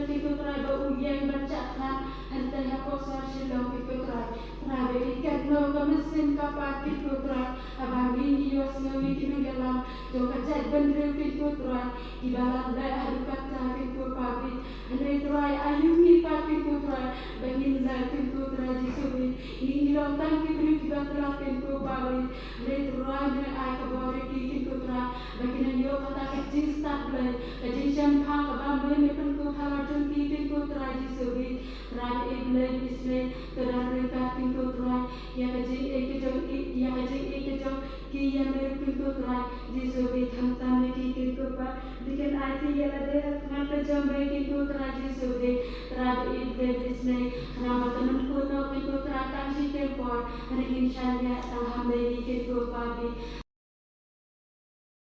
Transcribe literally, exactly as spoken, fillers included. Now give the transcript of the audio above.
Kyntu Trai ba u ïeng ban shah thngan hangtei hapoh sor Shillong Kyntu Trai. Trai ba i katno ka mynsiem ka pat Kyntu Trai, haba ngi ngi ïohsngew ïa ki nongïalam jong ka jaitbynriew Kyntu Trai kiba la leh haduh katta Kyntu Papi. Hynrei Trai, ai ïa ngi pat Kyntu Trai ba ngin leh Kyntu Trai Jisu bit. Ngi ngi long tang ki briew kiba tlot Kyntu Papi. Hynrei Trai, me ai ka bor ïa ki Kyntu Trai ba kin nang ïoh kata ka jingstad Blei, ka jingshemphang kaba me me pynkup halor jong ki Kyntu Trai Jisu bit. Trai ba i Blei, ba isynei, to don ryngkat Kyntu Trai ïa ka jingïeit ka jong i, ïa ka jingïeit ka jong ki ïa me Kyntu Trai Jisu bit. Khamtam ïa ki Kyntu Papi, ba kin aiti ïa lade ha khmat ka jong me Kyntu Trai Jisu bit. Trai ba i Blei, ba isynei, khnang ba kan ym kut noh Kyntu Trai tang shiteng por, hynrei ngin shaniah tang ha me Kyntu Papi.